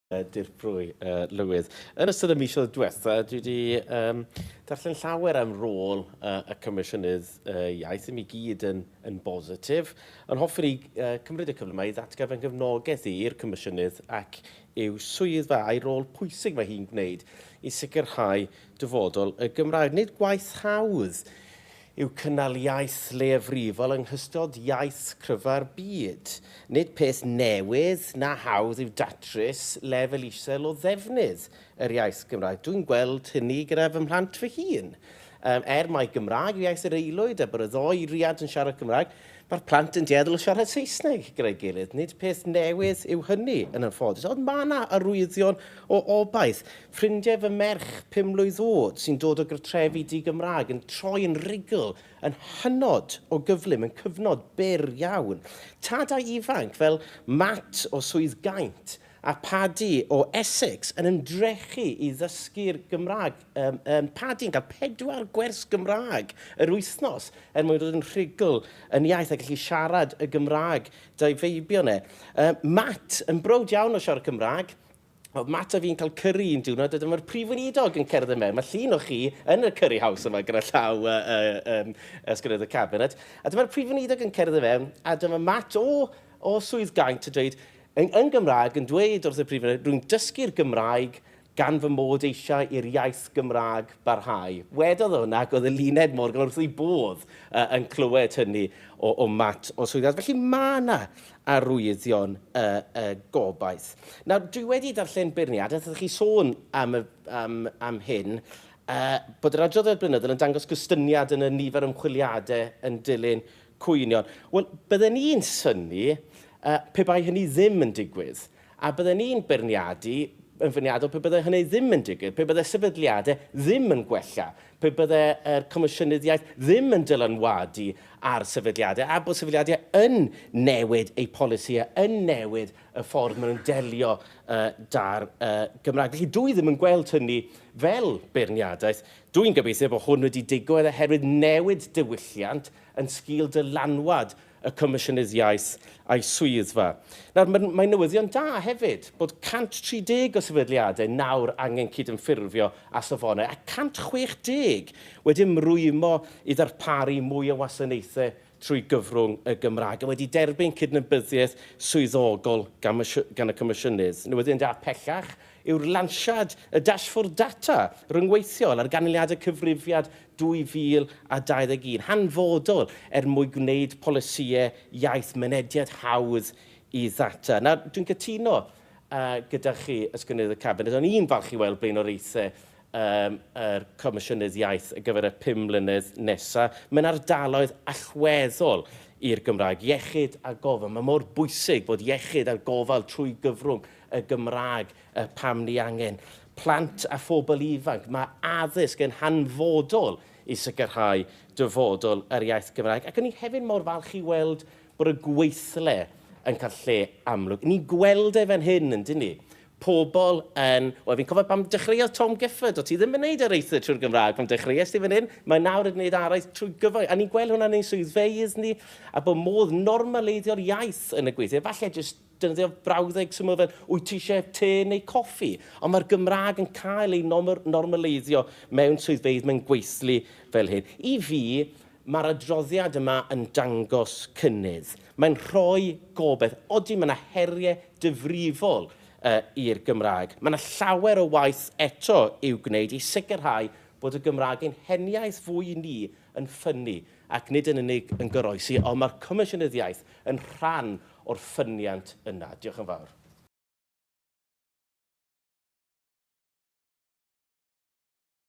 Dirprwy Lywydd. Yn ystod y misoedd diwetha, dwi wedi darllen llawer am rôl y Comisiynydd Iaith, ddim i gyd yn, yn bositif, ond hoffwn i cymryd y cyfle yma i ddatgan fy nghefnogaeth i i'r Comisiynydd ac i'w swyddfa a'i rôl pwysig mae hi'n gwneud i sicrhau dyfodol y Gymraeg. Nid gwaith hawdd yw cynnal iaith leiafrifol yng nghystod iaith cryfa'r byd. Nid peth newydd na hawdd yw datrys lefel isel o ddefnydd yr iaith Gymraeg. Dwi'n gweld hynny gyda fy mhlant fy hun. Um, er mai Gymraeg yw iaith yr aelwyd a bod y ddou riant yn siarad Cymraeg, mae'r plant yn dueddol o siarad Saesneg gyda'i gilydd. Nid peth newydd yw hynny yn anffodus, ond mae yna arwyddion o obaith. Ffrindiau fy merch 5 mlwydd oed sy'n dod o gartrefi di-Gymraeg yn troi yn rhugl yn hynod o gyflym yn cyfnod byr iawn. Tadau ifanc fel Matt o Swydd Gaint a Paddy o Essex yn ymdrechu i ddysgu'r Gymraeg. Paddy'n cael pedwar gwers Gymraeg yr wythnos er mwyn dod yn rhugl yn iaith a gallu siarad y Gymraeg 'da'i feibion e. Matt yn browd iawn o siarad Cymraeg. Oedd Matt a fi'n cael curry un diwrnod a dyma'r prif weinidog yn cerdded mewn. Mae llun o chi yn y curry house yma gyda llaw Ysgrifennydd y Cabinet. A dyma'r prif weinidog yn cerdded mewn a dyma Matt o Swydd Gaint yn dweud, yn Gymraeg, yn dweud wrth y prif weinidog, "Rwy'n dysgu'r Gymraeg gan fy mod eisiau i'r iaith Gymraeg barhau." Wedodd o hwnna ac oedd Eluned Morgan wrth ei bodd yn clywed hynny o Matt o Swydd Gaint. Felly mae yna arwyddion y gobaith. Nawr, dwi wedi darllen beirniadaeth, ydych chi sôn am hyn, bod yr adroddiad blynyddol yn dangos gostyngiad yn y nifer o ymchwiliadau yn dilyn cwynion. Wel, bydden i'n synnu pe bai hynny ddim yn digwydd, a bydden i'n beirniadu yn feirniadol pe byddai hynny ddim yn digwydd, pe byddai sefydliadau ddim yn gwella, pe byddai'r Comisiynydd Iaith ddim yn dylanwadu ar sefydliadau, a bod sefydliadau yn newid eu polisïau, yn newid y ffordd maen nhw'n delio 'da'r Gymraeg. Felly dwi ddim yn gweld hynny fel beirniadaeth. Dwi'n gobeithio bod hwn wedi digwydd oherwydd newid diwylliant yn sgil dylanwad y Comisiynydd Iaith a'i swyddfa. Nawr, mae'n mae newyddion da hefyd bod 130 o sefydliadau nawr angen cydymffurfio â safonau a 160 wedi ymrwymo i ddarparu mwy o wasanaethau trwy gyfrwng y Gymraeg a wedi derbyn cydnabyddiaeth swyddogol gan, gan y Comisiynydd. Newyddion da pellach yw'r lansiad y dashfwrdd data rhyngweithiol ar ganlyniadau cyfrifiad 2021, hanfodol er mwyn gwneud polisïau iaith mynediad hawdd i ddata. Nawr, dwi'n cytuno gyda chi, Ysgrifennydd y Cabinet, o'n i'n falch i weld blaenoriaethau yr Comisiynydd Iaith ar gyfer y 5 mlynedd nesaf. Mae'n ardaloedd allweddol i'r Gymraeg, iechyd a gofal. Mae mor bwysig bod iechyd a gofal trwy gyfrwng y Gymraeg pam ni angen. Plant a phobl ifanc, mae addysg yn hanfodol i sicrhau dyfodol yr iaith Gymraeg. Ac o'n i hefyd mor falch i weld bod y gweithle yn cael lle amlwg. Ni'n gweld e fan hyn, yn dyn ni? Pobl yn... Wel, fi'n cofio pan dechreuodd Tom Gifford, o ti ddim yn gwneud areithiau trwy'r Gymraeg pan dechreuais ti fan hyn, mae nawr yn gwneud araith trwy gyfrwng. A ni'n gweld hwnna yn ein swyddfeydd ni, a bod modd normaleiddio'r iaith yn y gweithle. Falle jyst defnyddio brawddeg syml fel "Wyt ti eisiau te neu coffi?" Ond mae'r Gymraeg yn cael ei normaleiddio mewn swyddfeydd, mewn gweithlu fel hyn. I fi, mae'r adroddiad yma yn dangos cynnydd. Mae'n rhoi gobaith. Odi, mae yna heriau difrifol i'r Gymraeg. Mae yna llawer o waith eto i'w gwneud i sicrhau bod y Gymraeg ein heniaith fwy ni yn ffynnu ac nid yn unig yn goroesi, ond mae'r Comisiynydd Iaith yn rhan o'r ffyniant yna. Diolch yn fawr.